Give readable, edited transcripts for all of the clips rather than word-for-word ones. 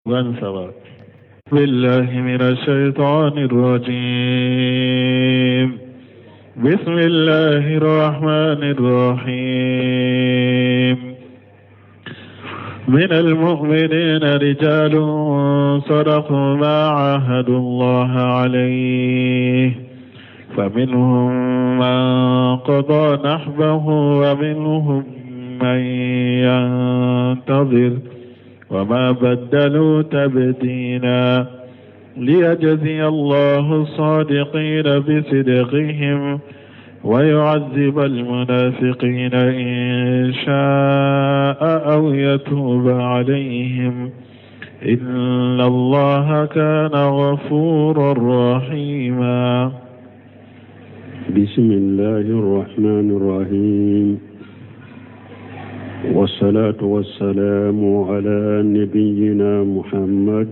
13. بالله من الشيطان الرجيم. بسم الله الرحمن الرحيم. من المؤمنين رجال صدقوا ما عاهدوا الله عليه، فمنهم من قضى نحبه ومنهم من ينتظر، وما بدلوا تبديلا. ليجزي الله الصادقين بصدقهم ويعذب المنافقين إن شاء أو يتوب عليهم، إن الله كان غفورا رحيما. بسم الله الرحمن الرحيم، والصلاة والسلام على نبينا محمد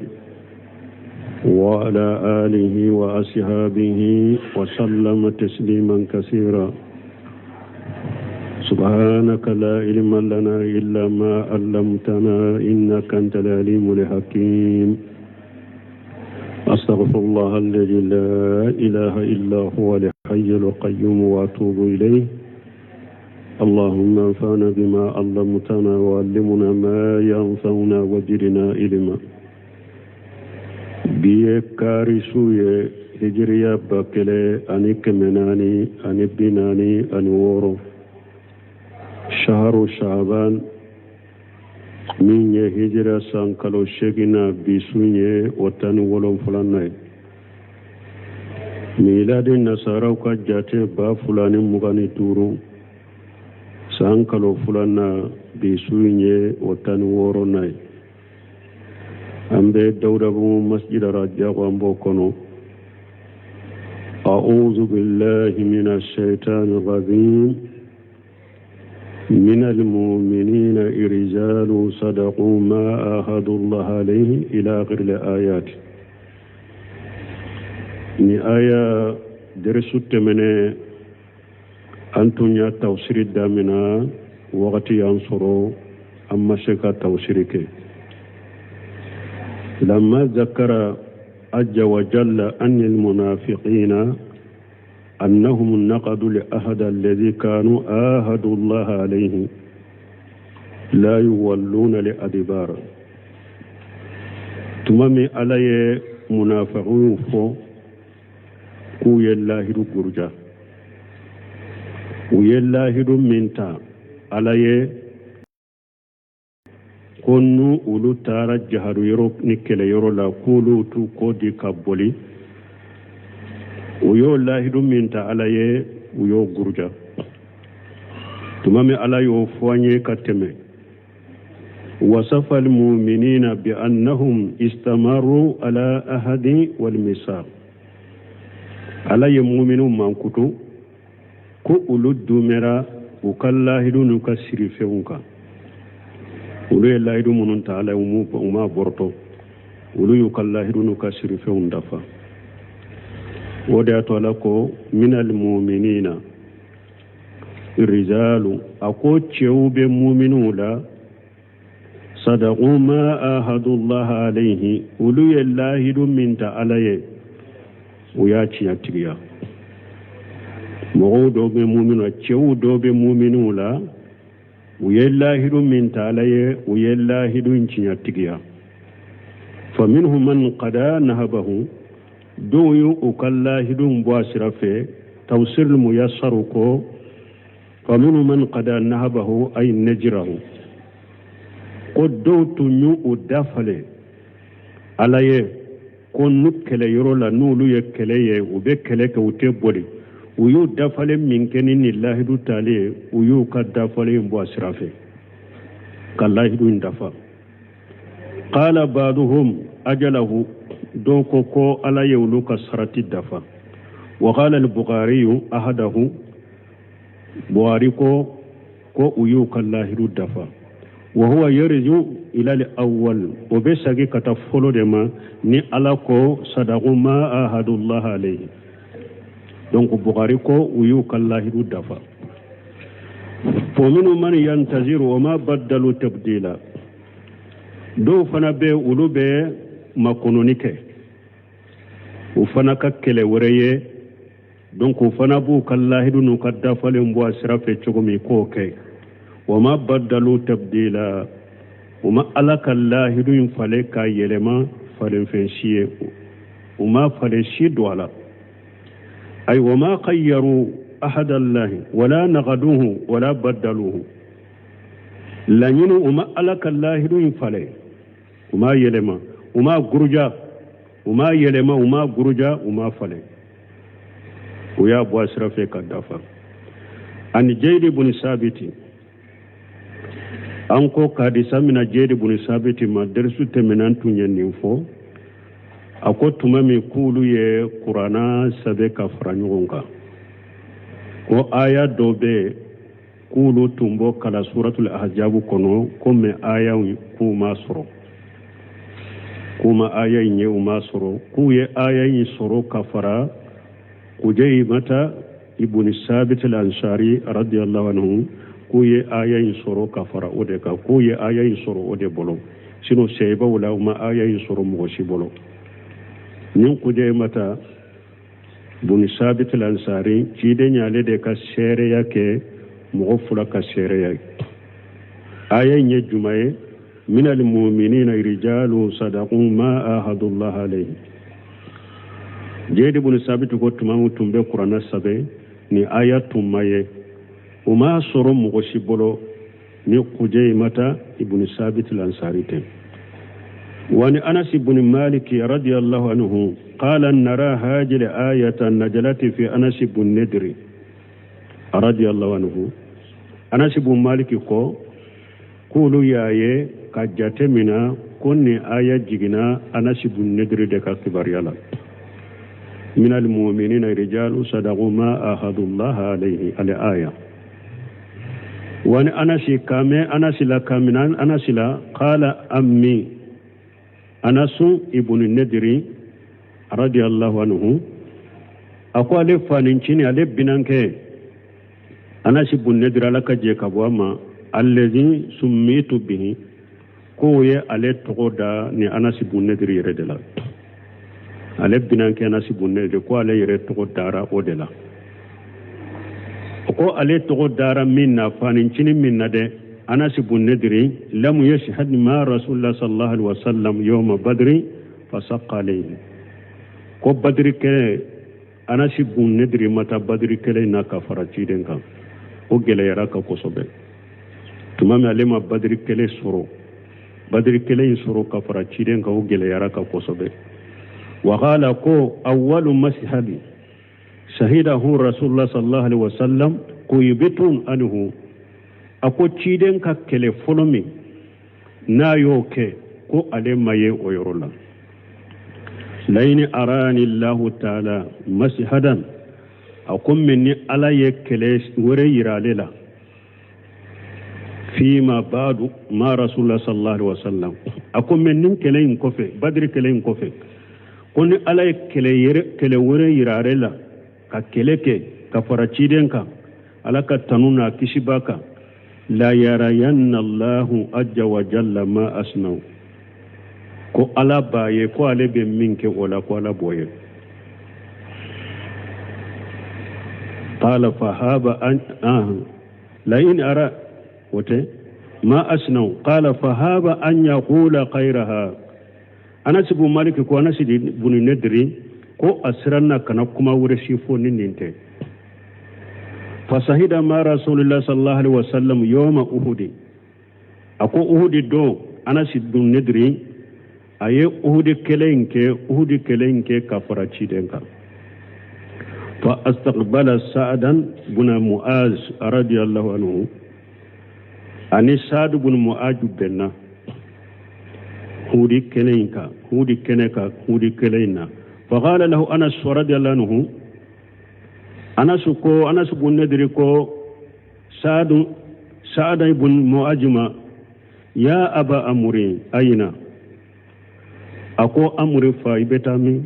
وعلى آله وأصحابه وسلم تسليما كثيرا. سبحانك لا علم لنا إلا ما علمتنا إنك أنت العليم الحكيم. أستغفر الله الذي لا إله إلا هو الحي القيوم وأتوب إليه. اللهم انفعنا بما علمتنا وعلمنا ما ينفعنا وزدنا علما. Bi ye kari su ye, hijiriya 1446, shaharu shaban, min ye hijira san kalo seginna, bi sun ye o 17nan ye. Miladi nasaraw ka jate 2025, san kalo filanan, bi sun ye o 16nan ye. An bɛ Dawudabugu masjid Rajago, an b'o kɔnɔ. أعوذ بالله من الشيطان الرجيم. من المؤمنين رجال صدقوا ما عاهدوا الله عليه إلى آخر الآيات. Ni aya derisu tɛmɛnen, an tun y'a tafsiri damina, wagati y'an sɔrɔ, an ma se ka tafsiri kɛ. لما ذكر عز وجل أن المنافقين أنهم نقضوا العهد الذي كانوا عاهدوا الله عليه لا يولون الأدبار. Tuma min Ala ye munafiqun fɔ k'u ye lahidu guruja, u ye lahidu min ta Ala ye ko n'u olu taara jahadu yɔrɔ ni kɛlɛyɔrɔ la, k'olu t'u kɔ di ka boli, u y'o lahidu min ta Ala ye, u y'o guruja. Tuma min Ala y'o fɔ an ye ka tɛmɛ, wasafa almuminina bi annahum istamaru ala ahadi walmisaq. Ala ye muminu mankutu ko olu dumɛra u ka lahidu n'u ka sirifɛnw kan. Olu ye lahidu minnu ta Ala ye, u ma bɔrɔtɔ, olu y'u ka lahidu n'u ka sirifɛnw dafa. O de y'a to Ala ko minal muminina rijalu, a ko cɛw bɛ muminuw la, sadaqu ma ahadullah alayhi, olu ye lahidu min ta Ala ye, u y'a tiɲɛtigiya. Mɔgɔw dɔw bɛ muminu, cɛw dɔw bɛ muminuw la, u ye lahidu min ta Ala ye, u ye lahidu in tiɲɛtigiya. Fa minhum man qada nahabahu, dɔw ye u ka lahidu bɔ a sira fɛ. Tafsirul muyassaru ko fa minhum man qada nahabahu ay najrahu, ko dɔw tun y'u u dafale Ala ye ko n'u kɛlɛyɔrɔ la, n'olu ye kɛlɛ ye, u bɛ kɛlɛ kɛ, u tɛ boli. U y'u dafale min kɛ ni nin lahidu talen ye, u y'u ka dafale in bɔ a sira fɛ ka lahidu in dafa. Qala ba'duhum ajalahu, dɔw ko ko Ala ye olu ka sarati dafa. Wa qala al-Bukhari ahadahu, Bukhari ko ko u y'u ka lahidu dafa. Wa huwa yarju ila al-awwal, o bɛ segin ka taa fɔlɔ de ma ni Ala ko sadaqu ma ahadullah alayhi. Donc Bukhari ko u y'u ka lahidu dafa. Wa minhum man yantaziru wa ma baddalu tabdila. Dɔw fana bɛ olu bɛ makɔnɔni kɛ, o fana ka kɛlɛ wɛrɛ ye. Donc o fana b'u ka lahidu n'u ka dafalen bɔ a sira fɛ cogo min k'o kɛ. Wa ma badalu tabdila, u ma Ala ka lahidu in falen k'a yɛlɛma falenfɛn si ye, u ma falen si don a la. Ay wa ma qayyaru ahadallahi wala nagaduhu wala badaluhu. Laɲini u ma Ala ka lahidu in falen, u ma yɛlɛma, u ma guruja, u ma yɛlɛma, u ma guruja, u ma falen, u y'a bɔ a sira fɛ ka dafa. Ani Jeyidi bun Sabiti, an ko ka hadisa mina Jeyidi bun Sabiti ma, derisu tɛmɛna tun ye nin fɔ. A ko tuma min k'olu ye kuranna sɛbɛn ka fara ɲɔgɔn kan, ko aya dɔ bɛ yen k'olu tun b'o kalan suratul ahzabu kɔnɔ, ko mɛ aya k'u ma sɔrɔ, k'u ma aya in ye, u ma sɔrɔ, k'u ye aya in sɔrɔ ka fara Kujaymata ibn Sabit al-Ansari radiyallahu anhu, k'u ye aya in sɔrɔ ka fara o de kan, k'u ye aya in sɔrɔ o de bolo. Sinon sahabaw la, u ma aya in sɔrɔ mɔgɔ si bolo. Nin Kujaymata bun Sabit al-Ansari, ciden y'ale de ka seereya kɛ mɔgɔ fila ka seereya ye. Aya in ye juma ye? Min al-mu'minina rijalu sadaqu ma ahadullah alayhi. Jeyidi bun Sabit ko tuma min tun bɛ kuranna sɛbɛn, ni aya tun ma ye, u m'a sɔrɔ mɔgɔ si bolo ni Kujaymata ibn Sabit al-Ansari tɛ. Wa ni Anas ibn Malik radiyallahu anhu qala nara hadhihi al-ayata najalati fi Anas ibn Nadri radiyallahu anhu. Anas ibn Malik ko k'olu y'a ye ka jate mina ko nin aya jiginna Anas ibn Nadri de ka kibaruya la. من المؤمنين رجال صدقوا ما عاهدوا الله عليه الآية. وأن أنس كامي أنس لا كامنا أنس لا قال أمي أنس ابن النضر رضي الله عنه أقول فانشيني على بنانك أنس ابن النضر لك جيكابوا الذي سميت به كوي على تقودا ني أنس ابن النضر يردلا ale binankɛ Anas ibn Nadri ko ale yɛrɛ tɔgɔ dara o de la. O ko ale tɔgɔ dara min na, fanincinin min na dɛ, Anas ibn Nadri lam yashhad ma rasulullah sallallahu alaihi wasallam yawma badri fasaqqa alayhi. Ko badri kɛlɛ, Anas ibn Nadri ma taa badri kɛlɛ in na ka fara ciden kan, o gɛlɛyara ka kosɛbɛ. Tuma min ale ma badri kɛlɛ sɔrɔ, badri kɛlɛ in sɔrɔ ka fara ciden kan, o gɛlɛyara ka kosɛbɛ. وقال كو أول مشهد شهده رسول الله صلى الله عليه وسلم قيبت عنه. أكو تشيدن ككله فلمي نايوك كو علي ما يورولا لين أراني الله تعالى مشهدا أكو مني على يكله وري يراللا فيما بعد ما رسول الله صلى الله عليه وسلم. أكو مني كلين كوفي بدر كلين كوفي ko ni Ala ye kɛlɛ wɛrɛ yira ale la ka kɛlɛ kɛ ka fara ciden kan, Ala ka tanu n'a kisi b'a kan, la yarayanna Allahu ajja wa jalla ma asnau, ko Ala b'a ye ko ale bɛ min kɛ o la, ko Ala b'o ye. Qala fahaba an la in ara wote ma asnau qala fahaba an yaqula khayraha. Anas ibn Malik ko Anas ibn Nadri ko a siranna kana kuma wɛrɛ si fɔ ni nin tɛ. Fasahida ma rasulullah sallallahu alaihi wasallam yawma uhud. A ko uhud don, Anas ibn Nadri a ye uhud kɛlɛ in kɛ, uhud kɛlɛ in kɛ ka fara ciden kan. Fa astaqbala Sa'dan ibn Mu'az radiyallahu anhu, ani Sa'd ibn Mu'az bɛnna hudi kɛnɛ in kan, hudi kɛnɛ kan, hudi kɛlɛ in na. Faqala lahu Anas radiyallahu anhu, Anas ko Anas ibn Nadri ko Sa'd ibn Mu'az ma, ya aba amri ayna, a ko amri fa i bɛ taa min?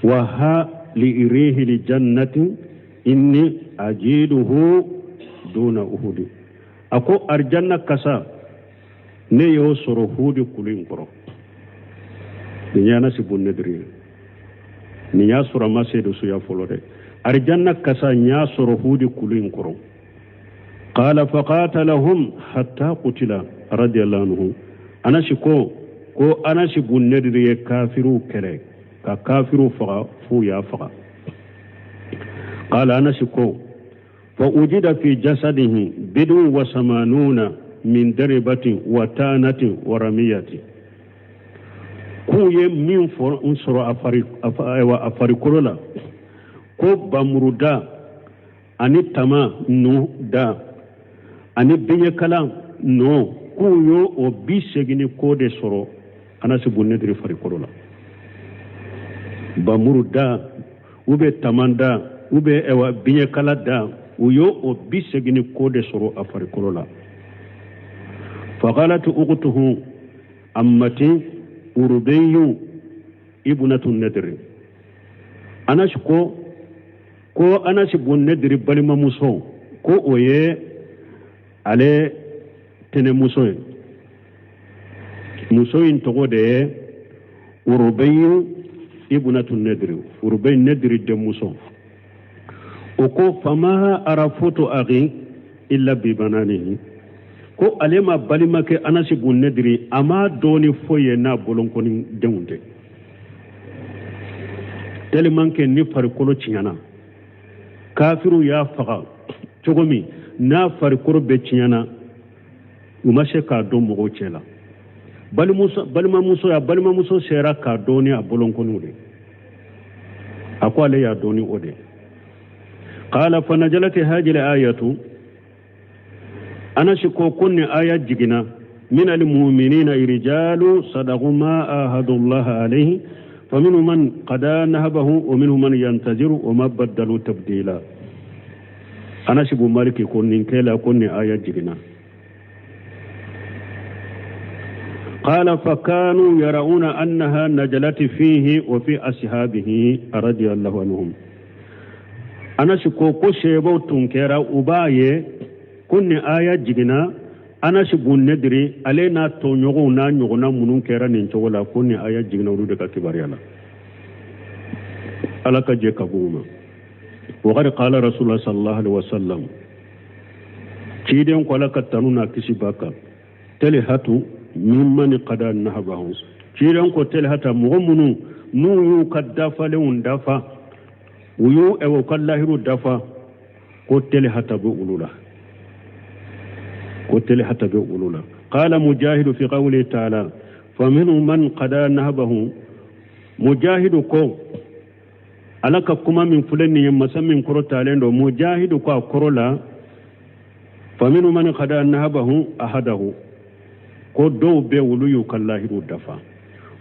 Wa ha li irihi li jannati inni ajiduhu duna uhudi. A ko arjanna kasa Ne y'o sɔrɔ Hudi kulu in kɔrɔ. Nin ye Anasi bun Nadiri ye. Nin y'a sɔrɔ a ma seedusuya fɔlɔ dɛ. Arijanna kasa n y'a sɔrɔ Hudi kulu in kɔrɔ. Qala faqatalahum hatta qutila radiyallahu anhu. Anasi ko ko Anasi bun Nadiri ye kafiriw kɛlɛ ka kafiriw faga f'u y'a faga. Qala Anasi ko fa ujida fi jasadihi bidun wa samanuna min daribatin wa tanatin wa ramiyati. K'u ye min fɔ n sɔrɔ a farikolo la, ko bamuruda ani tama nu da ani biɲɛkala nɔ, k'u y'o o 80 ni kɔ de sɔrɔ Anasi bun Nadiri farikolo la. Bamuru da u bɛ tama da u bɛ biɲɛkala da, u y'o o 80 ni kɔ de sɔrɔ a farikolo la. Faqalat ukhtuhu ammati urubeyu ibnatu nadiri. Anasi ko ko Anasi bun Nadiri balimamuso, ko o ye ale tɛnɛmuso ye. Muso in tɔgɔ de ye Urubeyu ibnatu Nadiri, Urubeyu Nadiri denmuso. O ko fama arafutu akhi illa bi bananihi, ko ale ma balimakɛ Anasi bun Nadiri a ma dɔn ni foyi ye n'a bolonkɔni denw tɛ. Tellement que ni farikolo tiɲɛna, kafiru y'a faga cogo min n'a farikolo bɛɛ tiɲɛna, u ma se k'a dɔn mɔgɔw cɛ la. Balimamuso ya balimamuso sera k'a dɔn ni a bolonkɔniw de. A ko ale y'a dɔn ni o de. Qala fa najalat hadhihi al-ayatu, Anasi ko ko ni aya jiginna, min al-mu'minina rijalu sadaqu ma ahadu Allah alayhi faminhum man qada nahbahu wa minhum man yantaziru wa ma baddalu tabdila. Anasi bun Maliki ko nin kɛla ko ni aya jiginna. Qala fa kanu yarawna annaha najalat fihi wa fi ashabihi radiyallahu anhum. Anasi ko ko sebaw tun kɛra u b'a ye ko ni aya jiginna, Anasi bun Nadiri ale n'a tɔɲɔgɔnw n'a ɲɔgɔnna minnu kɛra nin cogo la, ko ni aya jiginna olu de ka kibaruya la. Ala ka jɛ ka b'u ma. Wa qad qala Rasulullah sallallahu alaihi wasallam, ciden ko Ala ka tanu n'a kisi b'a kan, talihatu mimman qada nahabahu. Ciden ko talihata mɔgɔ minnu n'u y'u ka dafalenw dafa, u y'u u ka lahiru dafa, ko talihata bɛ olu la. Ko talihata bɛ olu la. Qala Mujahidu fi qawli ta'ala faminhum man qada nahabahu. Mujahidu ko Ala ka kuma min filɛ nin ye, masa min kɔrɔtalen don, Mujahidu ko a kɔrɔ la faminhum man qada nahabahu ahadahu, ko dɔw bɛ olu y'u ka lahiru dafa.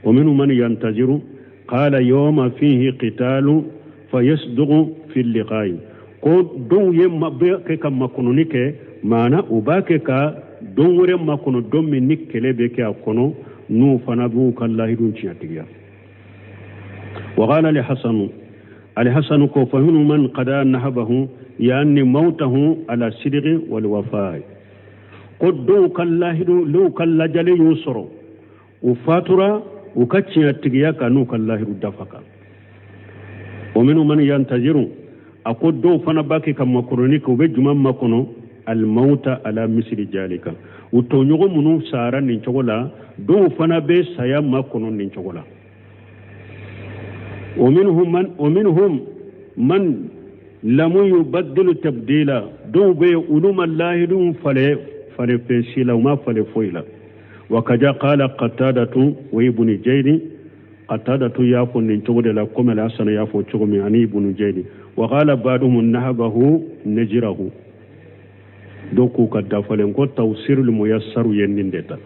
Wa minhum man yantaziru qala yawma fihi qitalu fayasduqu fi liqa'i, ko dɔw ye bɛ kɛ ka makɔnɔni kɛ, maana u b'a kɛ ka don wɛrɛ makɔnɔ, don min ni kɛlɛ bɛ kɛ a kɔnɔ, n'u fana b'u ka lahiru tiɲɛtigiya. Wa qala li Hasanu, Alhasanu ko faminhum man qada nahabahu yani mautahu ala sidqi wal wafa'i, ko dɔw ka lahiru n'u ka lajale y'u sɔrɔ, u fatura u ka tiɲɛtigiya kan n'u ka lahiru dafa kan. Wa minhum man yantaziru, a ko dɔw fana b'a kɛ ka makɔnɔni kɛ, u bɛ juma makɔnɔ almauta ala misli jalika, u tɔɲɔgɔn minnu sara nin cogo la, dɔw fana bɛ saya makɔnɔ nin cogo la. Wa minhum man lam yubaddilu tabdila, dɔw bɛ yen olu ma lahidu falen falen fɛn si la, u ma falen foyi la. Wa kaja qala Qatadatu wa ibnu Jaydi, Qatadatu y'a fɔ nin cogo de la, komi Alhassan y'a fɔ cogo min ani ibnu Jaydi. Wa qala ba'duhum nahabahu najrahu, dɔw k'u ka dafalen ko tawsirul muyassaru ye nin de ta,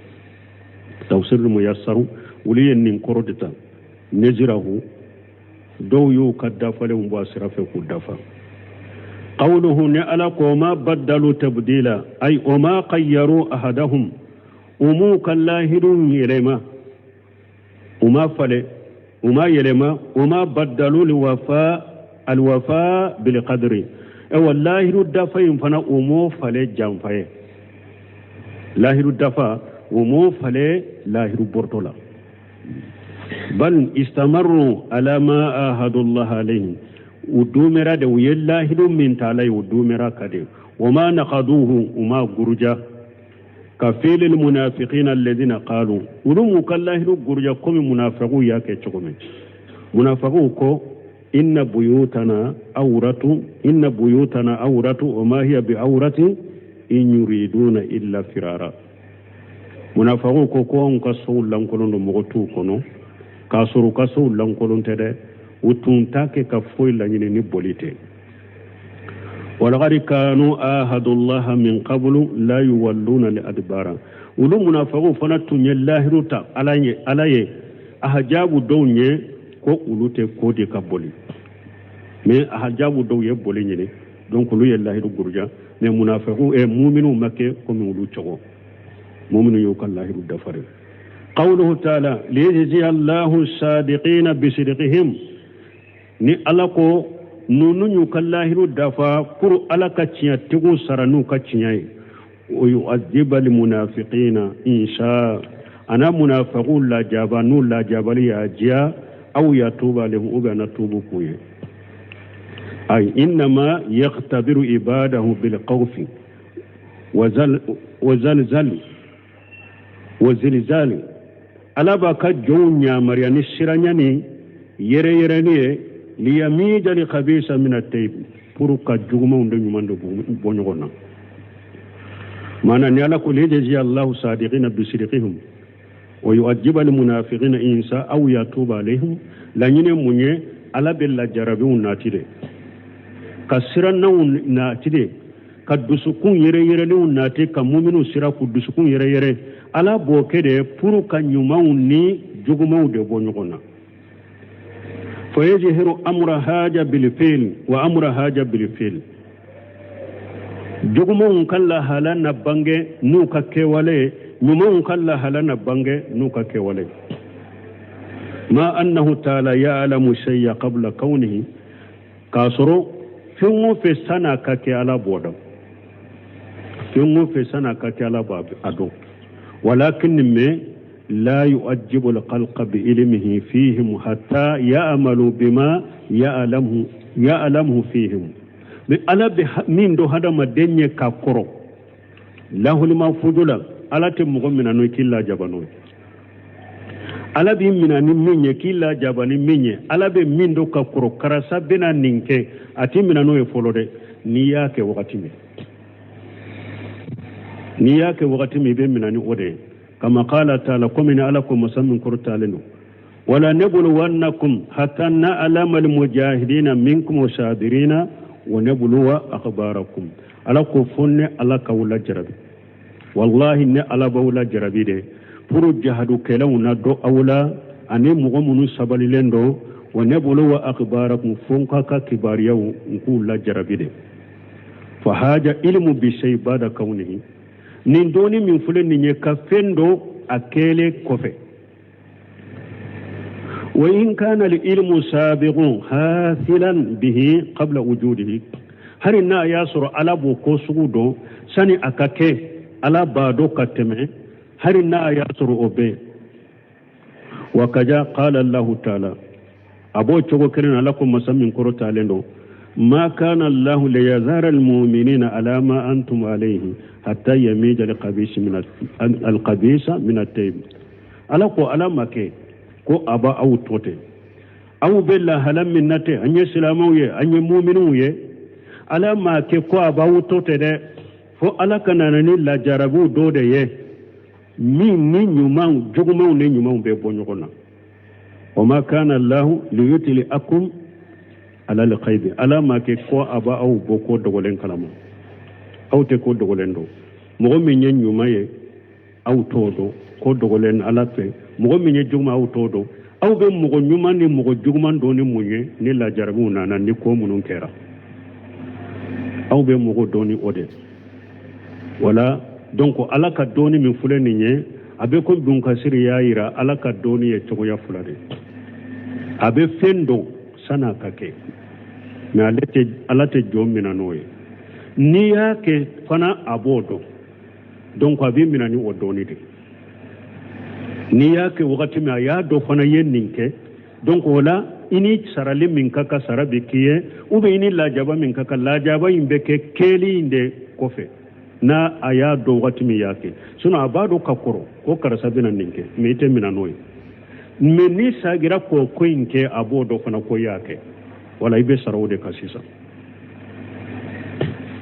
tawsirul muyassaru olu ye nin kɔrɔ de ta, najrahu, dɔw y'u ka dafalenw bɔ a sira fɛ k'u dafa. Qawluhu ni Ala ko ma baddalu tabdila ay wa ma qayyaru ahadahum, u m'u ka lahidu yɛlɛma, u ma falen, u ma yɛlɛma, u ma baddalu liwafa alwafa bilqadri, ayiwa lahidu dafa in fana u m'o falen janfa ye, lahidu dafa O m'o falen lahiru bɔrɔtɔ la. Bal istamaru ala ma ahadullah alayhi, u dumera de, u ye lahidu min ta ala ye, u dumera ka de. Wa ma naqaduhu, u ma guruja. Ka fi'lil munafiqina alladhina qalu, olu m'u ka lahidu guruja komi munafiqu y'a kɛ cogo min. Munafiqu ko inna buyutana awratu, inna buyutana awratu wa ma hiya bi awrati in yuriduna illa firara. Munafiqu ko anw ka sow lankolon don, mɔgɔ t'u kɔnɔ, k'a sɔrɔ u ka sow lankolon tɛ dɛ, u tun t'a kɛ ka foyi laɲini ni boli tɛ. Walaqad kanu ahadullaha min qablu la yuwalluna li adbara. Olu munafiqu fana tun ye lahiru ta ala ye, ala ye ahajabu dɔw ye ko olu tɛ ko de ka boli, mais ahajabu dɔw ye boli ɲini, donc olu ye lahiru guruja. Mais munafiqu muminu ma kɛ komi olu cogo, muminu y'u ka lahiru dafare. Qawluhu ta'ala liyajziya Allahu sadiqina bisidqihim, ni ala ko ninnu y'u ka lahiru dafa pour ala ka tiɲɛtigiw sara n'u ka tiɲɛ ye. Wa yu'adhiba almunafiqina insha, ana munafiqu lajaba n'u lajabali y'a diya, aw yatuba alayhim, ou bien na tubu k'u ye. Ay innama yakhtabiru ibadahu bil khawfi wa zalzal wa zilzal. Ala b'a ka jɔnw yamaruya ni siranya ni yɛrɛyɛrɛni ye, liyamija al khabisa min at-tayyib, pour ka jugumanw de ɲuman de bɔ ɲɔgɔn na. Maana ni ala ko liyajzi Allahu sadiqina bisidqihim wa yu'adhiba al-munafiqina in sha'a aw yatuba alayhim, laɲini mun ye? Ala bɛ lajarabiw nati de, ka sirannaw nati de, ka dusukun yɛrɛyɛrɛlenw nati, ka muminu sira k'u dusukun yɛrɛyɛrɛ. Ala b'o kɛ de pour ka ɲumanw ni jugumanw de bɔ ɲɔgɔn na. Fayajhiru amra haja bil fi'l wa amra haja bil fi'l, jugumanw ka lahala na bange n'u ka kɛwale, ɲumanw ka lahala na bange n'u ka kɛwale. Ma annahu ta'ala ya'lamu shay'a qabla kawnihi, k'a sɔrɔ fɛn o fɛn san'a ka kɛ ala b'o dɔn, fɛn o fɛn san'a ka kɛ ala b'a dɔn. Walakin mais la yu'ajjibu al-khalqa bi ilmihi fihim hatta ya'malu bima ya'lamu fihim. Mais ala bɛ min dɔn hadamaden ye ka kɔrɔ lahulima fudu la, ala tɛ mɔgɔ minɛ n'o k'i lajaba n'o ye. Ala b'i minɛ ni min ye k'i lajaba ni min ye, ala bɛ min dɔn ka kɔrɔ, karisa bɛna nin kɛ, a t'i minɛ n'o ye fɔlɔ dɛ. N'i y'a kɛ wagati min, n'i y'a kɛ wagati min, i bɛ minɛ ni o de ye. Kama qala ta'ala, komi ni ala ko masa min kɔrɔtalen don, wala nabluwannakum hatta na'lama al-mujahidina minkum wa sabirina wa nabluwa akhbarakum. Ala ko fo ne ala k'aw lajarabi, wallahi ne ala b'aw lajarabi de, pour jahadukɛlaw na dɔ aw la ani mɔgɔ minnu sabalilen don. Wa nabluwa akhbarakum, fo n k'a ka kibaruyaw n k'u lajarabi de. Fa haja ilmu bi shay bada kawnihi, nin dɔɔni min filɛ nin ye ka fɛn dɔ a kɛlen kɔfɛ. Wa in kana al-ilmu sabiqun hasilan bihi qabla wujudihi, hali n'a y'a sɔrɔ ala b'o ko sugu dɔn sani a ka kɛ, ala b'a dɔn ka tɛmɛ, hali n'a y'a sɔrɔ o bɛ. Wa kaja qala Allahu ta'ala, a b'o cogo kelen na, ala ko masa min kɔrɔtalen don, ma kana Allahu liyazara almu'minina ala ma antum alayhi hatta yamija alqabisa min at-tayyib. Ala ko ala ma kɛ ko a b'a aw to ten, aw bɛ lahala min na ten, an ye silamɛw ye, an ye muminuw ye, ala ma kɛ ko a b'aw to ten dɛ, fo ala ka na ni lajarabiw dɔ de ye min ni ɲumanw jugumanw ni ɲumanw bɛ bɔ ɲɔgɔn na. Wa ma kana Allahu liyutli'akum ala al-ghaibi, ala ma kɛ ko a b'aw bɔ ko dogolen kalama, aw tɛ ko dogolen dɔn. Mɔgɔ min ye ɲuman ye aw t'o dɔn, ko dogolen ala fɛ. Mɔgɔ min ye juguman aw t'o dɔn. Aw bɛ mɔgɔ ɲuman ni mɔgɔ juguman dɔn ni mun ye? Ni lajarabiw nana, ni ko minnu kɛra, aw bɛ mɔgɔ dɔn ni o de. Wala donc ala ka dɔnni min filɛ nin ye, a bɛ ko Bunkasiri y'a yira ala ka dɔnni ye cogoya fila de. A bɛ fɛn dɔn san'a ka kɛ, mais ale tɛ, ala tɛ jɔn minɛ n'o ye. N'i y'a kɛ fana a b'o dɔn, donc a b'i minɛ ni o dɔnni de. N'i y'a kɛ wagati min a y'a dɔn fana i ye nin kɛ, donc o la i ni sarali min ka kan sara bɛ k'i ye, ou bien i ni lajaba min ka kan lajaba in bɛ kɛ kɛli in de kɔfɛ, n'a a y'a dɔn wagati min y'a kɛ. Sinon a b'a dɔn ka kɔrɔ ko karisa bɛna nin kɛ, mais i tɛ minɛ n'o ye. Mais n'i sagira k'o ko in kɛ, a b'o dɔn fana ko i y'a kɛ, wala i bɛ sara o de kan sisan.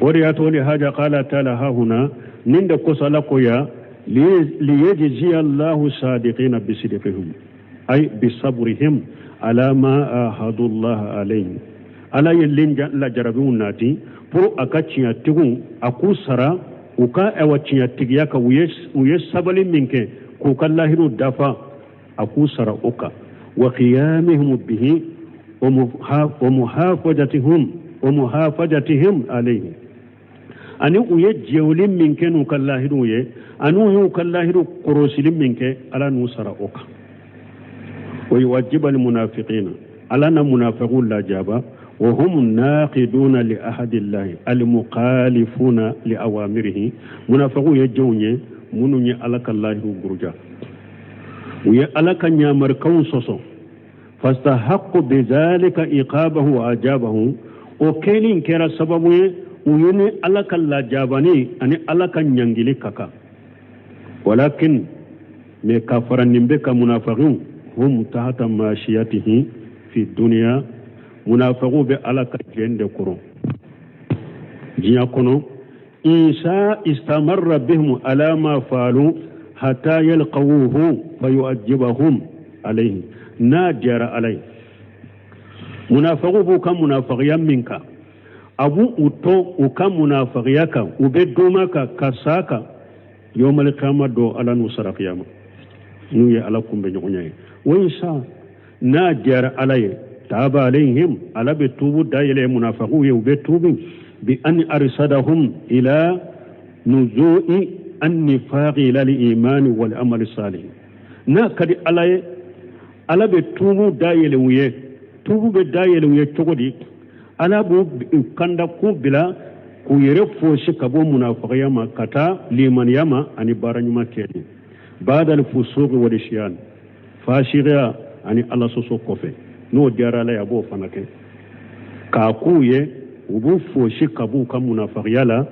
O de y'a to lihaja qala taala hahuna, nin de kosɔn Ala ko ya liyajziya Allahu sadiqina bisidqihim ay bisabrihim ala ma ahadu Allah alayhi. Ala ye lajarabiw nati pour a ka tiɲɛtigiw a k'u sara u ka awa tiɲɛtigiya kan, u ye sabali min kɛ k'u ka lahidu dafa, a k'u sara o kan. Wa qiyamihim bihi wa muhafajatihim alayhi, ani u ye jɛwuli min kɛ n'u ka lahiduw ye, ani u y'u ka lahidu kɔrɔsili min kɛ, Ala n'u sara o kan. Wa yuwajiba almunafiqina, Ala na munafiqu lajaba, wa hum naqiduna li ahadillahi almukhalifuna li awamirihi. Munafiqu ye jɔnw ye minnu ye Ala ka lahidu buruja, u ye Ala ka ɲamarikanw sɔsɔ. Fastahaqqu bizalika iqabahu wa ajabahu, o kɛli kɛra sababu ye u ye ni Ala ka lajabani ani Ala ka ɲangili ka kan. Walakin mais ka fara nin bɛɛ kan, munafiqu hum tahta mashiyatihi fi dunya, munafiqu bɛ Ala ka jɛn de kɔrɔ diɲɛ kɔnɔ. Insa istamarra bihim ala ma faalu hatta yalqawuhu fayu'ajjibahum alayhi, n'a diyara Ala ye. Munafiqu b'u ka munafiqiya min kan, a b'u u to u ka munafiqiya kan, u bɛ doma kan ka sa kan, yawmal qiyama do Ala n'u sara qiyama, n'u ye Ala kunbɛ ɲɔgɔnya ye. Wa insa n'a diyara Ala ye, taaba alayhim, Ala bɛ tuubu dayɛlɛ munafiqiw ye, u bɛ tuubi bi an arsadahum ila nuzu'i an nifaqi ila al-imani wal amali salih. N'a ka di Ala ye, Ala bɛ tuubu dayɛlɛ u ye. Tuubu bɛ dayɛlɛ u ye cogo di? Ala b'u kanda k'u bila k'u yɛrɛ fosi ka bɔ munafiqiya ma ka taa limaniya ma ani baara ɲuman kɛli. Ba'da al-fusuqi wal isyan, fasiya ani Ala sɔsɔ kɔfɛ, n'o diyara Ala ye a b'o fana kɛ k'a k'u ye, u b'u fosi ka b'u ka munafiqiya la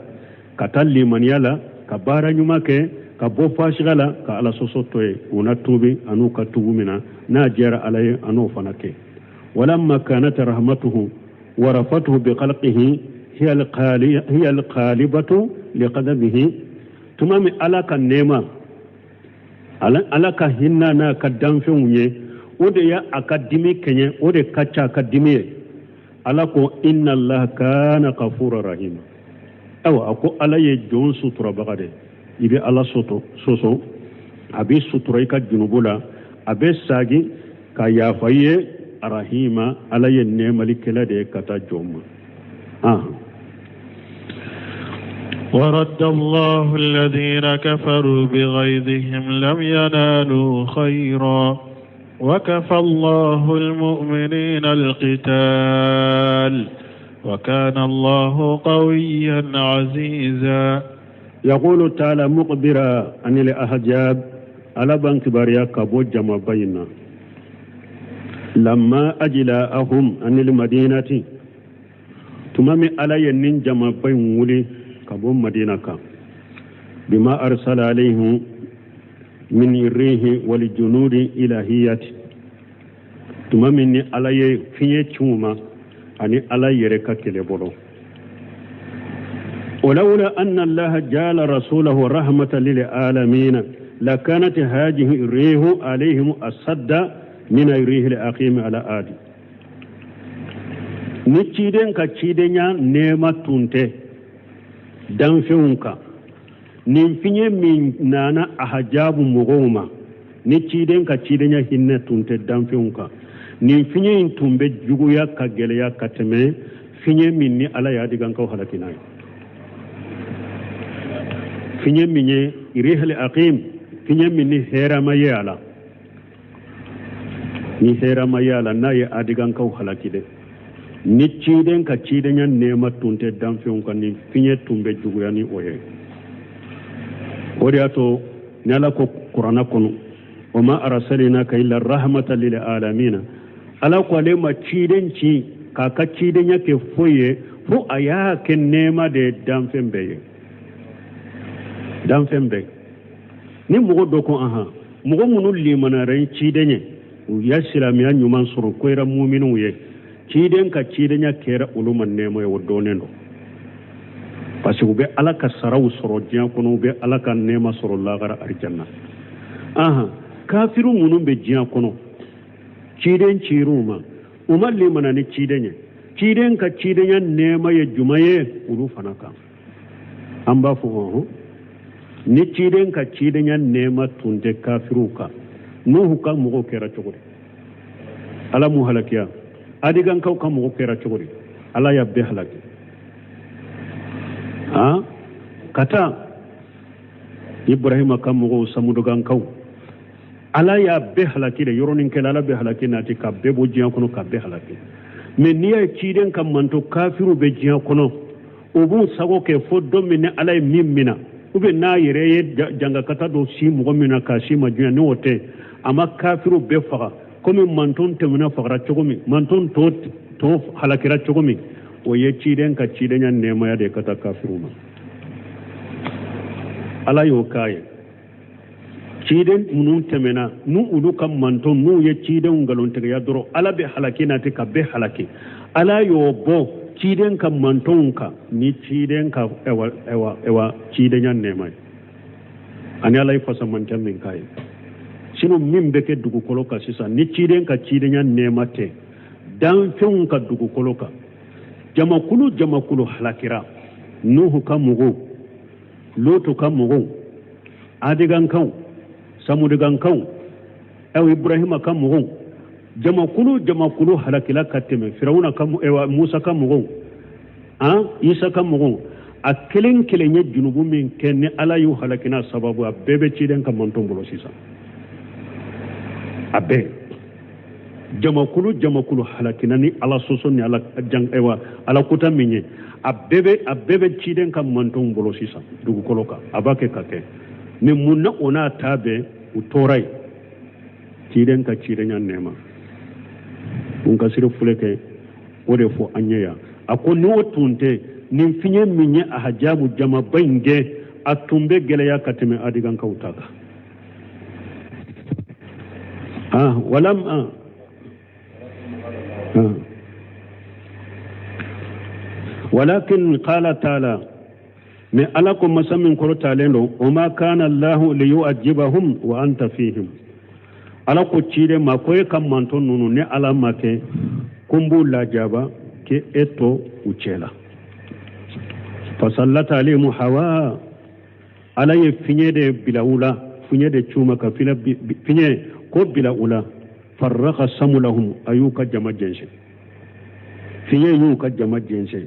ka taa limaniya la, ka baara ɲuman kɛ, ka bɔ fasiya la ka Ala sɔsɔ to ye. U na tuubi an'u ka tuubu min na, n'a diyara Ala ye a n'o fana kɛ. Walamma kanat rahmatuhu wa rafatuhu bi khalqihi hiya alqalibatu liqadamihi, tuma min Ala ka nɛɛma, Ala ka hinɛ n'a ka danfɛnw ye, o de ye a ka dimi kɛɲɛ, o de ka ca a ka dimi ye. Ala ko inna Allaha kana ghafura rahima. Ayiwa, a ko Ala ye jɔn suturabaga de ye. I bɛ Ala sɔsɔ, a b'i sutura i ka junubu la, a bɛ sagi ka yafa i ye. Arahima, Ala ye nɛɛmalikɛla de ye ka taa jɔn ma. ورد الله الذين كفروا بغيظهم لم ينالوا خيرا وكفى الله المؤمنين القتال وكان الله قويا عزيزا. يقول تعالى مقبرا عن الأحجاب على بنك باريا كابو جمع بينا لما أجلاءهم عن المدينة تمام على ينين جمع بين ولي كابو مدينة كا بما أرسل عليهم من الريح والجنود إلهية تمام على فيه تشوما أني على يركا كلبولو. ولولا أن الله جعل رسوله رحمة للعالمين لكانت هذه الريح عليهم أسد من الريح الأقيم على آدم. Ni ciden ka cidenya nɛɛma tun tɛ danfɛnw kan, nin fiɲɛ min nana ahajabu mɔgɔw ma, ni ciden ka cidenya hinɛ tun tɛ danfɛnw kan, nin fiɲɛ in tun bɛ juguya ka gɛlɛya ka tɛmɛ fiɲɛ min ni Ala y'a digankaw halaki n'a ye. Fiɲɛ min ye rihal aqim, fiɲɛ min ni hɛrɛ ma ye a la, ni hɛrɛ ma ye a la, n'a ye adigankaw halaki dɛ. Ni ciden ka cidenya nɛɛma tun tɛ danfɛnw kan, ni fiɲɛ tun bɛ juguya ni o ye. O de y'a to ni Ala ko kuranna kɔnɔ Wa ma arsalinaka illa rahmatan lil alamin. Ala ko ale ma ciden ci k'a ka cidenya kɛ foyi ye fo a y'a kɛ nɛɛma de ye danfɛn bɛɛ ye, danfɛn bɛɛ. Ni mɔgɔ dɔ ko ahan, mɔgɔ minnu limaniyara ni ciden ye, u ya silamɛya ɲuman sɔrɔ, ko yɛrɛ muminiw ye, ciden ka cidenya kɛra olu ma nɛɛma ye, o dɔnnen don, parce que u bɛ Ala ka saraw sɔrɔ diɲɛ kɔnɔ, u bɛ Ala ka nɛɛma sɔrɔ lagara arijanna. Ahan, kafiru minnu bɛ diɲɛ kɔnɔ, ciden cir'u ma, u ma limana ni ciden ye, ciden ka cidenya nɛɛma ye jumɛn ye olu fana kan? An b'a fɔ ɔhɔn, ni ciden ka cidenya nɛɛma tun tɛ kafiruw kan, Nuhu ka mɔgɔw kɛra cogo di? Ala m'u halakiya. Adigankaw ka mɔgɔw kɛra cogo di? Ala y'a bɛɛ halaki. Han, ka taa Ibrahima ka mɔgɔw, Samudugankaw, Ala y'a bɛɛ halaki de. Yɔrɔnin kelen Ala bɛ halaki nati ka bɛɛ bɔ diɲɛ kɔnɔ, ka bɛɛ halaki. Mais n'i y'a ye ciden ka manto kafiruw bɛ diɲɛ kɔnɔ, u b'u sago kɛ fo don min ni Ala ye min mina, ou bien n'a yɛrɛ ye jangakata dɔ si mɔgɔ min na k'a si ma diɲɛ, ni o tɛ, a ma kafiruw bɛɛ faga komi manton tɛmɛna fagara cogo min, manton tɔ halakira cogo min. O ye ciden ka cidenya nɛɛmaya de ye ka taa kafiruw ma. Ala y'o k'a ye. Ciden minnu tɛmɛna, n'u olu ka manton n'u ye cidenw nkalontigiya dɔrɔn, Ala bɛ halaki nati ka bɛɛ halaki. Ala y'o bɔ ciden ka mantonw kan ni ciden ka ɛwa ɛwa ɛwa cidenya nɛɛma ye, ani Ala ye fasamantɛ min k'a ye. Sinon min bɛ kɛ dugukolo kan sisan, ni ciden ka cidenya nɛɛma tɛ danfɛnw ka dugukolo kan, jamakulu jamakulu halakira. Nuhu ka mɔgɔw, Lotu ka mɔgɔw, Adigankaw, Samudigankaw, ɛw Ibrahima ka mɔgɔw, jamakulu jamakulu halakila ka tɛmɛ. Firawuna ka ɛwa Musa ka mɔgɔw, an Isa ka mɔgɔw, a kelen kelen ye junubu min kɛ ni Ala y'u halaki n'a sababu, a bɛɛ bɛ ciden ka manton bolo sisan. A bɛɛ jamakulu jamakulu halakina ni Ala sɔsɔ ni Ala jan ɛwa Ala kota min ye, a bɛɛ bɛ ciden ka mantonw bolo sisan dugukolo kan. A b'a kɛ ka kɛ mais mun na o n'a ta bɛɛ u tora yen? Ciden ka cidenya nɛɛma. N ka siri filɛ kɛ o de fɔ an ye yan. A ko ni o tun tɛ, nin fiɲɛ min ye ahajabu jamaba in gɛn, a tun bɛ gɛlɛya ka tɛmɛ adigankaw ta kan. Ah, walam ah. Ah. Walakin qala ta'ala, mais Ala ko masa min kɔrɔtalen don, o ma kana Allahu liyu'adhibahum wa anta fihim. Ala ko ciden ma ko e ka manton ninnu, ni Ala ma kɛ ko n b'u lajaba k'e e to u cɛ la. Fasallata alayhim hawa, Ala ye fiɲɛ de bila u la, fiɲɛ de c'u ma ka fiɲɛ ko bila u la. Farraqa samulahum, a y'u ka jama jɛnsɛn, fiɲɛ y'u ka jama jɛnsɛn.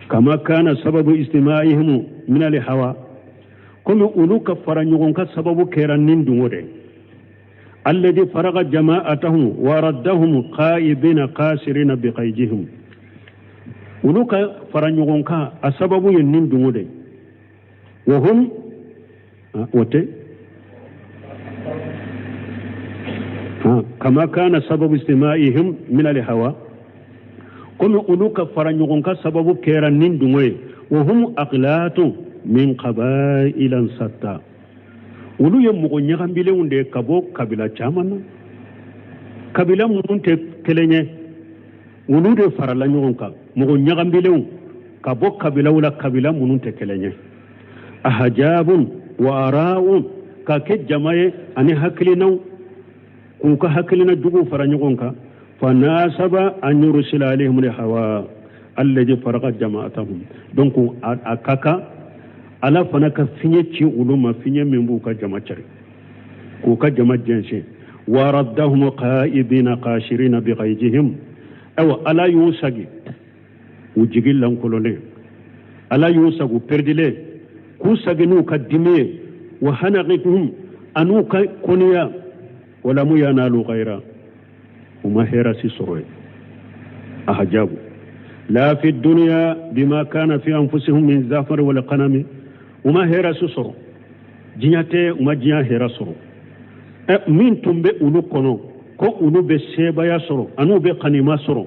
Kama kana sababu istimaihim min al hawa, komi olu ka fara ɲɔgɔn kan sababu kɛra nin dungo de, alladhi faraga jama'atahum wa raddahum qa'ibina qasirina biqaydihim. Olu ka fara ɲɔgɔn kan a sababu ye nin dungo de. Wa hum o tɛ kama kana sababu istimaihim min al hawa, komi olu ka fara ɲɔgɔn kan sababu kɛra nin dungo ye. Wa hum aqlatu min qabailan satta, olu ye mɔgɔ ɲagambilenw de ye ka bɔ kabila caman na, kabila minnu tɛ kelen ye, olu de farala ɲɔgɔn kan, mɔgɔ ɲagambilenw ka bɔ kabilaw la, kabila minnu tɛ kelen ye. Ahajabun wa ara'un, ka kɛ jama ye ani hakilinaw, k'u ka hakilina juguw fara ɲɔgɔn kan. Fanasaba an yursila alayhim hawa alladhi faraqa jama'atahum. Donc a ka kan Ala fana ka fiɲɛ ci olu ma, fiɲɛ min b'u ka jama cari, k'u ka jama jɛnsɛn. Wa raddahum qa'ibina qashirina bighayzihim, ayiwa Ala y'u sagi u jigi lankolonnen, Ala y'u sagi u pɛrɛdilen, k'u sagi n'u ka dimi ye. Wa hanaqihum, an'u ka kɔniya. Walamu yanalu ghayra, u ma hɛrɛ si sɔrɔ ye. Ahajabu la fi dunya bima kana fi anfusihim min zafar wal qanami, u ma hɛrɛ si sɔrɔ diɲɛ tɛ, u ma diɲɛ hɛrɛ sɔrɔ. Min tun bɛ olu kɔnɔ ko olu bɛ sebaaya sɔrɔ an'u bɛ kanima sɔrɔ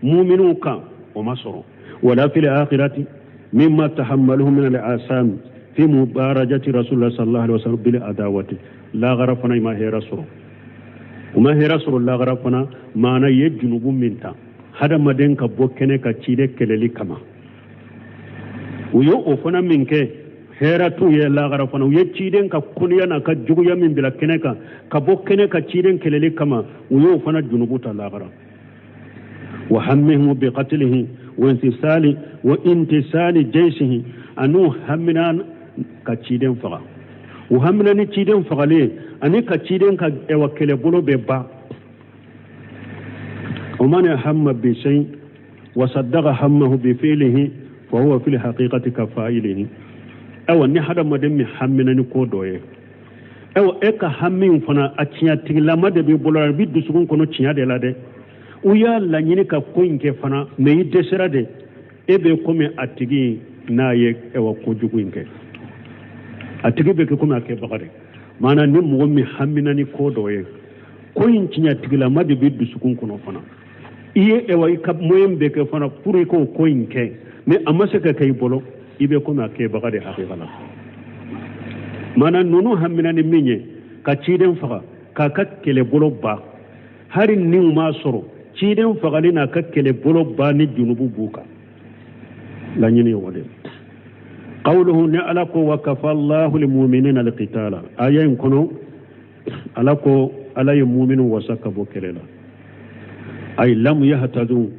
muminuw kan, o ma sɔrɔ. Wala fil akhirati mimma tahammaluhu min al-asam fi mubarajati rasulullah sallallahu alaihi wasallam bil adawati. Lagara fana i ma hɛrɛ sɔrɔ, u ma hɛrɛ sɔrɔ lagara fana. Maana ye junubu min ta hadamaden ka bɔ kɛnɛ ka ciden kɛlɛli kama, u ye o fana min kɛ, hɛrɛ t'u ye lagara fana. U ye ciden ka koniya n'a ka juguya min bila kɛnɛ kan ka bɔ kɛnɛ ka ciden kɛlɛli kama, u y'o fana junubu ta lagara. Wa hammihim bi qatlihi wa intisali wa intisali jaysihi, an'u hammina ka ciden faga, u hammina ni ciden fagalen ani ka ciden ka ɛwa kɛlɛbolo bɛ ban. O man hamma bi shay wa saddaqa hammahu bi fi'lihi fa huwa fil haqiqati ka fa'ilihi. Ayiwa, ni hadamaden min hammina ni ko dɔ ye, ayiwa, e ka hami fana a tiɲɛtigilama de b'i bolo, a b'i dusukun kɔnɔ tiɲɛ de la dɛ. U y'a laɲini ka ko in kɛ fana, mɛ i dɛsɛra de, e bɛ komi a tigi n'a ye ɛwa kojugu in kɛ, a tigi bɛ kɛ komi a kɛbaga de. Maana ni mɔgɔ min hamina ni ko dɔ ye, ko in tiɲɛtigilama de b'i dusukun kɔnɔ fana, i ye ɛwa i ka moyen bɛɛ kɛ fana pour i k'o ko in kɛ, mɛ a ma se ka kɛ i bolo, i bɛ komi a kɛbaga de hakika la. Maana ninnu hamina ni min ye ka ciden faga k'a ka kɛlɛbolo ban, hali ni u m'a sɔrɔ ciden fagali n'a ka kɛlɛbolo ban ni junubu b'u kan, laɲini ye o de. Qawluhu, ni ala ko wa kafa allahu lilmuminina alqitala, aya in kɔnɔ ala ko ala ye muminu wasa ka bɔ kɛlɛ la. Ay lam yahtadu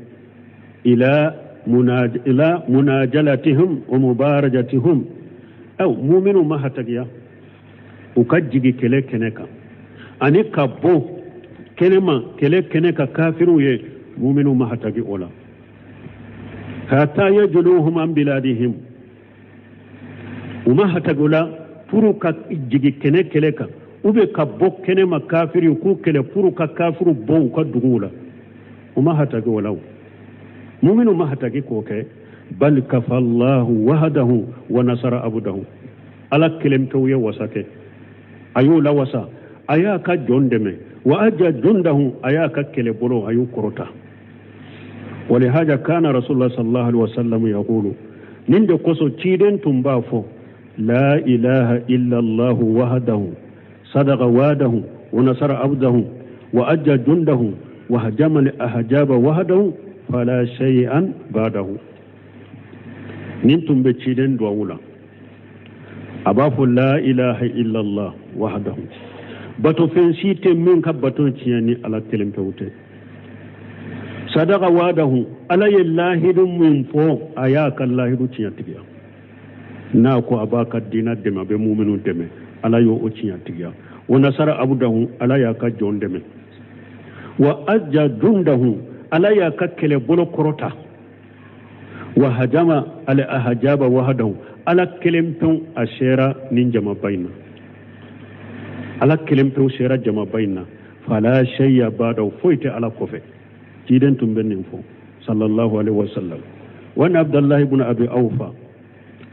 ila ila munajalatihim wa mubarajatihim, aw muminu ma hatagiya u ka jigi kɛlɛ kɛnɛ kan ani ka bɔ kɛnɛma kɛlɛ kɛnɛ ka kafiriw ye, muminu ma hatagi o la. Hatta yajluhum an biladihim, u ma hatagi o la pour ka jigi kɛnɛ kɛlɛ kan u bɛ ka bɔ kɛnɛma kafiriw k'u kɛlɛ pour ka kafiriw bɔ u ka duguw la, u ma hatagi o la. Muminu ma hatagi k'o kɛ. Bal kafa allahu wahdahu wa nasara abdahu, ala kelen pewu ye wasa kɛ, a y'o lawasa, a y'a ka jɔn dɛmɛ, wa aja jundahu, a y'a ka kɛlɛbolo a y'u kɔrɔta. Walihaja kana rasulullah sallallahu alaihi wasallam yaqulu, nin de kosɔn ciden tun b'a fɔ la ilaha illa allah wahdahu sadaqa wa'dahu wa nasara abdahu wa ajja jundahu wa hajama al ahjaba wahdahu fala shay'an ba'dahu. Nin tun bɛ ciden duwawu la, a b'a fɔ la ilaha illa allah wahdahu, bato fɛn si tɛ min ka bato tiɲɛ ni ala kelen pewu tɛ. Sadaqa wa'dahu, ala ye lahidu min fɔ a y'a ka lahidu tiɲɛtigiya, n'a ko a b'a ka diina dɛmɛ, a bɛ muminu dɛmɛ, ala y'o o tiɲɛtigiya. Wa nasara abdahu, ala y'a ka jɔn dɛmɛ. Wa ajja jundahu, ala y'a ka kɛlɛbolo kɔrɔta. Wa hajama al ahjaba wahdahu, ala kelen pewu a sera nin jamaba in na, ala kelen pewu sera jamaba in na. Fala shay'a ba'dahu, foyi tɛ ala kɔfɛ. Ciden tun bɛ nin fɔ sallallahu alaihi wasallam. Wa abdullahi ibn abi awfa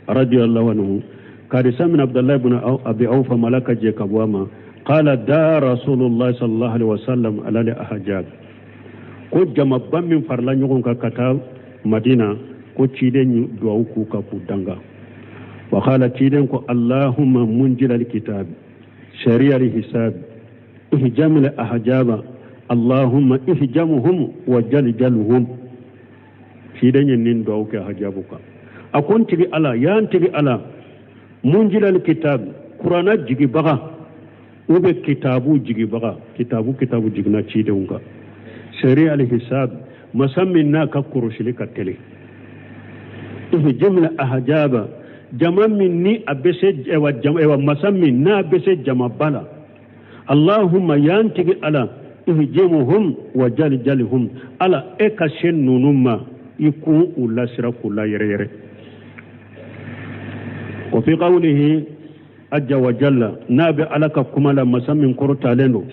radiyallahu anhu, karisa min abdullahi ibn abi awfa malaka je ka bɔ a ma, qala da rasulullah sallallahu alaihi wasallam ala al ahjab, ko jamaba min farala ɲɔgɔn kan ka taa madina, ko ciden duwawu k'u kan k'u danga. Wa qala, ciden ko allahumma munjil al kitab shari'a al hisab ihjam al ahjaba allahumma ihjamhum wa jaljalhum. Ciden ye nin duwawu kɛ hajabu kan. A ko n tigi ala, ya n tigi ala, munjil al kitab, kurana jigibaga u bɛ kitabu jigibaga, kitabu jiginna cidenw kan. Shari'a al hisab, masa min n'a ka kɔrɔsili ka teli. Ihjam al ahjaba, jama min ni a bɛ se ɛwa jama ɛwa masa min n'a bɛ se jamaba la. Allahumma ya n tigi ala ihjimuhum wa jaljalhum, ala e ka se ninnu ma i k'u u lasira k'u la yɛrɛ yɛrɛ. Wa fi qawlihi ajja wa jalla, n'a bɛ ala ka kuma la masa min kɔrɔtalen don,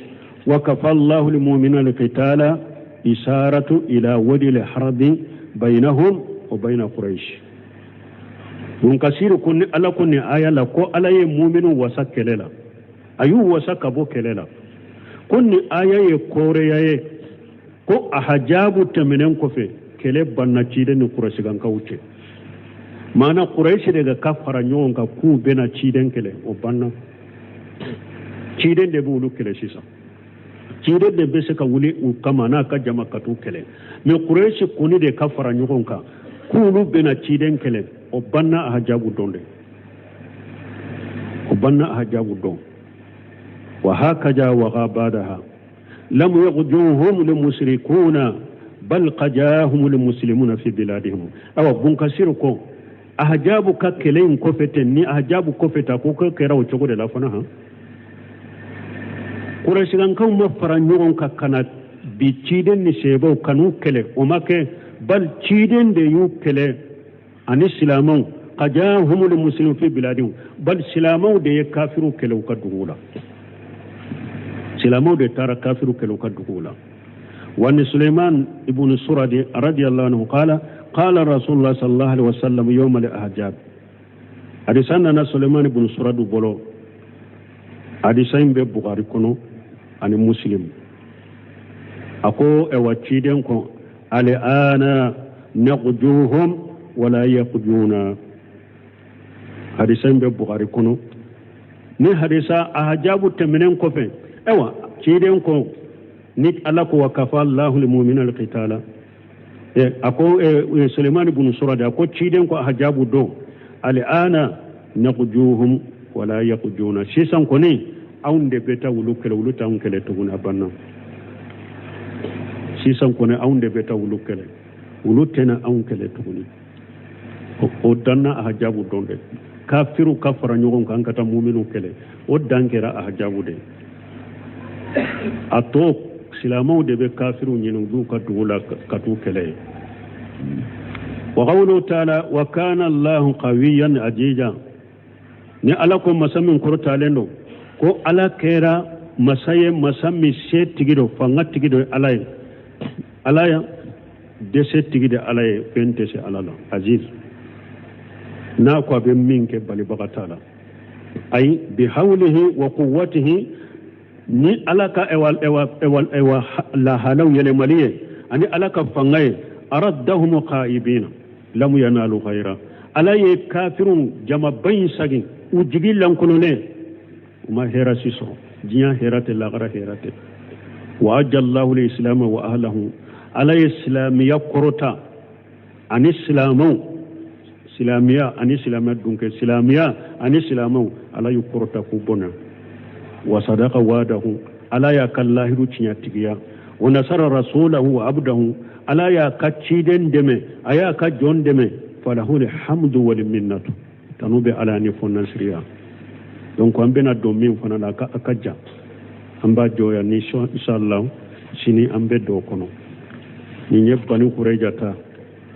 wa kafa allahu lilmuminina alqitala isharatu ila wadi alharbi bainahum wa baina quraish. Ibn Kasir ko ni ala ko nin aya la ko ala ye muminu wasa kɛlɛ la, a y'u wasa ka bɔ kɛlɛ la. Ko nin aya ye kooreya ye ko ahajabu tɛmɛnen kɔfɛ kɛlɛ banna ciden ni kurasikankaw cɛ. Maana kurayisi de ka fara ɲɔgɔn kan k'u bɛna ciden kɛlɛ, o banna. Ciden de b'olu kɛlɛ sisan, ciden de bɛ se ka wuli u kama n'a ka jama ka t'u kɛlɛ. Mɛ kurayisi kɔni de ka fara ɲɔgɔn kan k'olu bɛna ciden kɛlɛ, o banna ahajabu don de, o banna ahajabu don. Wa hakaja waga badaha lam yaghjuhum lmushrikuna bal qajahum lmuslimuna fi biladihim. Awa bunkasir ko ahajabu ka kɛlɛ in kɔfɛ ten, ni ahajabu kɔfɛ ta ko kɛra o cogo de la fana. Han, kurasikankaw ma fara ɲɔgɔn kan ka na bi ciden ni sebaw kan'u kɛlɛ, o ma kɛ. Bal ciden de y'u kɛlɛ ani silamɛw. Qajahumul muslimun fi biladihim, bal silamɛw de ye kafiriw kɛlɛ u ka duguw la, silamɛw de taara kafiriw kɛlɛ u ka duguw la. Wa Suleiman ibn Suradi radiyallahu anhu qala qala Rasulullah sallallahu alaihi wasallam yawm al-ahzab. Hadisa nana Suleiman ibn Suradi bolo, hadisa in bɛ Bukhari kɔnɔ ani Muslim. A ko ɛwa ciden ko al'ana naqjuhum wala yaqjuna. Hadisa in bɛ Bukhari kɔnɔ. Ni hadisa ahajabu tɛmɛnen kɔfɛ, ɛwa ciden ko ni Ala ko wa kafa Allahu lil-mu'minina al-qitala. A ko Suleiman ibn Suradi a ko ciden ko ahajabu don al'ana naqjuhum wala yaqjuna. Sisan kɔni anw de bɛ taa wulu kɛlɛ, olu t'anw kɛlɛ tuguni, a banna. Sisan kɔni anw de bɛ taa wulu kɛlɛ, olu tɛna anw kɛlɛ tuguni. O danna ahajabu don dɛ. Kafiriw ka fara ɲɔgɔn kan ka taa muminu kɛlɛ, o dan kɛra ahajabu de. A tɔ silamɛw de bɛ kafiriw ɲini u b'u ka dugu la ka t'u kɛlɛ ye. Wa qawluhu ta'ala wa kana Allahu qawiyyan aziza. Ni Ala ko masa min kɔrɔtalen don, ko Ala kɛra masa ye, masa min se tigi don, fanga tigi don Ala ye. Ala ya dɛsɛ tigi de Ala ye, fɛn tɛ se Ala la. Aziz, n'a ko a bɛ min kɛ balibaga t'a la. Ayi bi hawlihi wa quwwatihi, ni Ala ka ewa ewa ewa ewa lahalaw yɛlɛmali ye ani Ala ka fanga ye. Araddahum qaibina lam yanalu khayra. Ala ye kafirun jamaba in sagin u jigi lankolonnen, u ma hɛrɛ si sɔrɔ, diɲɛ hɛrɛ tɛ, lagara hɛrɛ tɛ. Wa ajallahu lislama wa ahlahu. Ala ye silamɛya kɔrɔta ani silamɛw, silamɛya ani silamɛ dunkɛ, silamɛya ani silamɛw, Ala y'u kɔrɔta k'u bonya. Wa sadaqa wa'dahu, Ala y'a ka lahiru tiɲɛtigiya. Wa nasara rasulahu wa abdahu, Ala y'a ka ciden dɛmɛ, a y'a ka jɔn dɛmɛ. Falahu alhamdu wal minnatu, tanu bɛ Ala ni fɔnnasiriya. Donc an bɛna don min fana la, a ka jan, an b'a jɔ yan ni inshallah sini an bɛ don o kɔnɔ. Nin ye Bani Kurayja ta.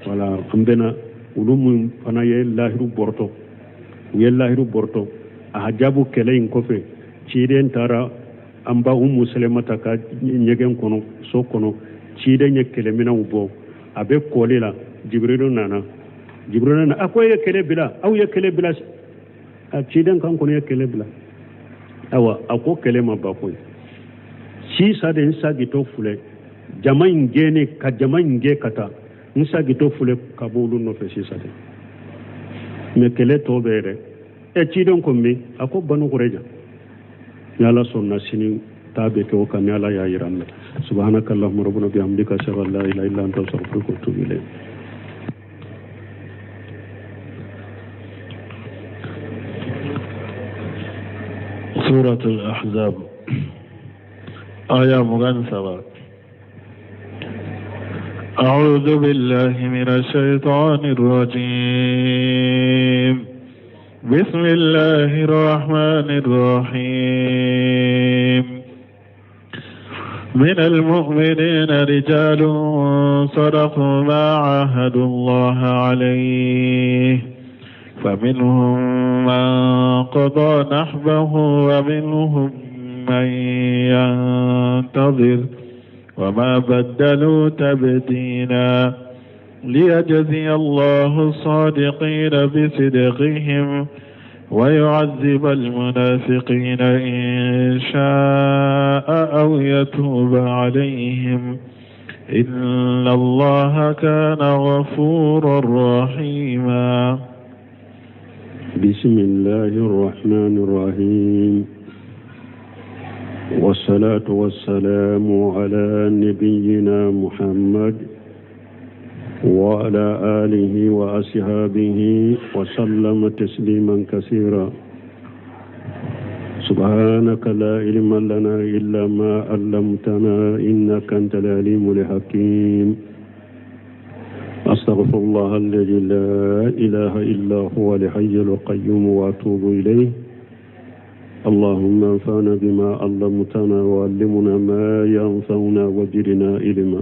Wala an bɛna olu min fana ye lahiru bɔrɔtɔ, u ye lahiru bɔrɔtɔ ahajabu kɛlɛ in kɔfɛ. Ciden taara an ba Umu Salamata ka ɲɛgɛn kɔnɔ, so kɔnɔ. Ciden ye kɛlɛminɛnw bɔ, a bɛ kɔli la. Jibirilu nana, Jibirilu nana, a ko e ye kɛlɛ bila, aw ye kɛlɛ bila. A ciden kan kɔni ye kɛlɛ bila. Awa a ko kɛlɛ ma ban koyi. Sisan de n sagitɔ filɛ jama in gɛnni ka jama in gɛn ka taa, n sagitɔ filɛ ka bɔ olu nɔfɛ sisan de. Mɛ kɛlɛ tɔ bɛ yɛrɛ. Ɛ ciden ko min, a ko Banu Kurayja. Ni Ala sɔnna sini ta bɛ kɛ o kan, ni Ala y'a yira an na. Subhanaka Allahumma rabbana bihamdika ashhadu an la ilaha illa anta astaghfiruka wa atubu ilayk. سورة الأحزاب آية 23. أعوذ بالله من الشيطان الرجيم. بسم الله الرحمن الرحيم. من المؤمنين رجال صدقوا ما عاهدوا الله عليه، فمنهم من قضى نحبه ومنهم من ينتظر، وما بدلوا تبديلا. ليجزي الله الصادقين بصدقهم ويعذب المنافقين إن شاء أو يتوب عليهم إن الله كان غفورا رحيما. بسم الله الرحمن الرحيم، والصلاة والسلام على نبينا محمد وعلى آله وأصحابه وسلم تسليما كثيرا. سبحانك لا علم لنا إلا ما علمتنا إنك أنت العليم الحكيم. أستغفر الله الذي لا إله إلا هو الحي القيوم وأتوب إليه. اللهم انفعنا بما علمتنا وعلمنا ما ينفعنا وزدنا علما.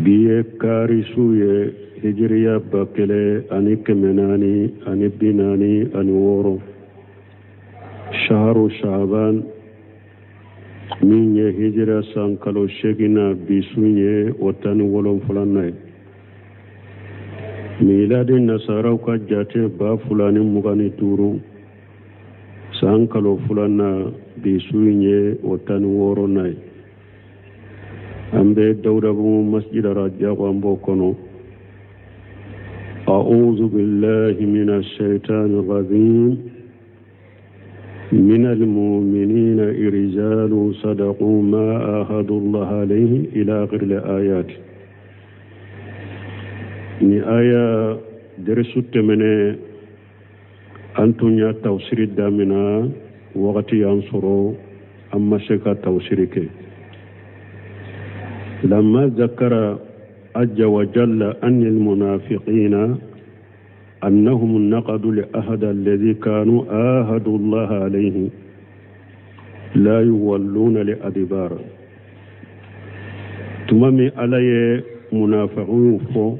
Bi ye kari su ye, hijiriya 1446, shaharu shaban, min ye hijira san kalo seginna, bi su ye o 17nan ye. Miladi nasaraw ka jate 2025, san kalo filanan, bi su ye o 16nan ye. An bɛ Dawudabugu masjid Rajago, an b'o kɔnɔ. أعوذ بالله من الشيطان الرجيم. من المؤمنين رجال صدقوا ما عاهدوا الله عليه إلى آخر الآيات. Ni aya derisu tɛmɛnɛ, an tun y'a tafsiri damina, wagati y'an sɔrɔ, an ma se ka tafsiri kɛ. لما ذكر عز وجل أن المنافقين أنهم نقضوا العهد الذي كانوا عاهدوا الله عليه لا يولون الأدبار. Tuma min Ala ye munafiqun fɔ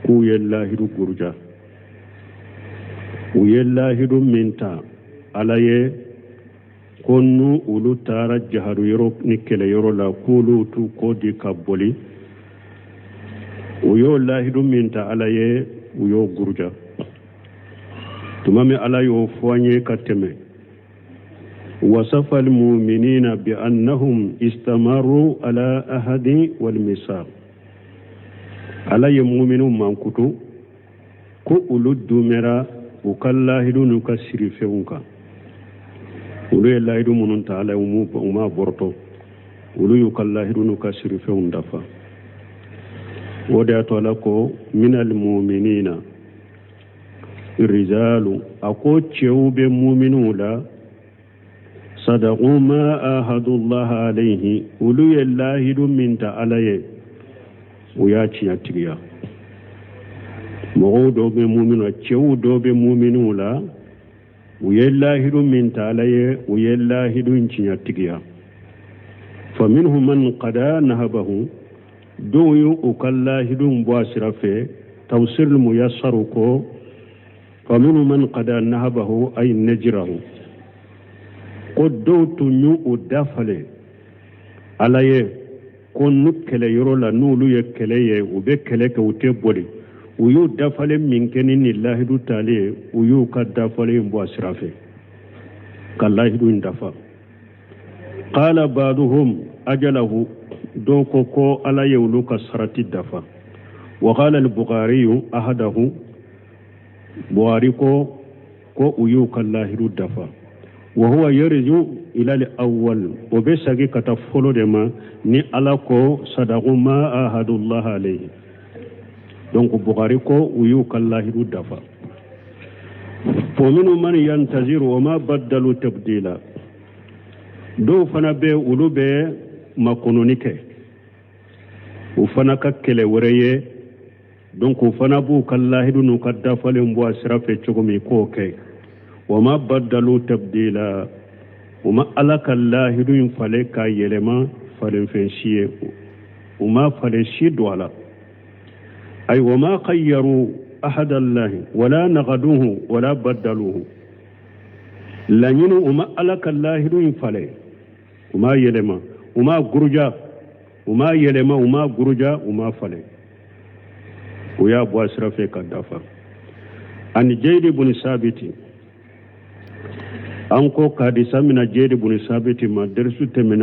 k'u ye lahidu guruja, u ye lahidu min ta Ala ye ko n'u olu taara jahadu yɔrɔ ni kɛlɛ yɔrɔ la, k'olu t'u kɔ di ka boli, u y'o lahidu min ta Ala ye, u y'o guruja. Tuma min Ala y'o fɔ an ye ka tɛmɛ, wasafa almuminina bi annahum istamaru ala ahadi wal misaq. Ala ye muminu mankutu ko olu dumɛra u ka lahidu n'u ka sirifɛnw kan. Olu ye lahidu minnu ta Ala ye, u ma bɔrɔtɔ, olu y'u ka lahidu n'u ka sirifɛnw dafa. O de y'a to Ala ko minal muminina rijalu, a ko cɛw bɛ muminuw la, sadaqu ma ahadullah alayhi, olu ye lahidu min ta Ala ye, u y'a tiɲɛtigiya. Mɔgɔw dɔw bɛ muminu, cɛw dɔw bɛ muminuw la, u ye lahidu min ta Ala ye, u ye lahidu in tiɲɛtigiya. Fa minhum man qada nahabahu, dɔw ye u ka lahidu bɔ a sira fɛ. Tafsir muyassaru ko fa minhum man qada nahabahu ay najrahu, ko dɔw tun y'u u dafale Ala ye ko n'u kɛlɛ yɔrɔ la, n'olu ye kɛlɛ ye, u bɛ kɛlɛ kɛ, u tɛ boli. U y'u dafale min kɛ ni nin lahidu talen ye, u y'u ka dafale in bɔ a sira fɛ ka lahidu in dafa. Qala ba'duhum ajalahu, dɔw ko ko Ala ye olu ka sarati dafa. Wa qala al-Bukhari ahadahu, Bukhari ko ko u y'u ka lahidu dafa. Wa huwa yarju ila al-awwal, o bɛ segin ka taa fɔlɔ de ma ni Ala ko sadaqu ma ahadullah alayhi. Donc Bukhari ko u y'u ka lahidu dafa. Wa minhum man yantaziru wa ma baddalu tabdila, dɔw fana bɛ, olu bɛ makɔnɔni kɛ, u fana ka kɛlɛ wɛrɛ ye. Donc u fana b'u ka lahidu n'u ka dafalen bɔ a sira fɛ cogo min k'o kɛ. Wa ma baddalu tabdila, u ma Ala ka lahidu in falen k'a yɛlɛma falenfɛn si ye, u ma falen si don a la. Ay wa ma khayyaru ahadallahi wala naqaduhu wala baddaluhu, laɲini u ma Ala ka lahidu in falen, u ma yɛlɛma, u ma guruja, u ma yɛlɛma, u ma guruja, u ma falen, u y'a bɔ a sira fɛ ka dafa. Ani jeyidi buni sabiti, an ko ka hadisa mina jeyidi buni sabiti ma derisu tɛmɛna.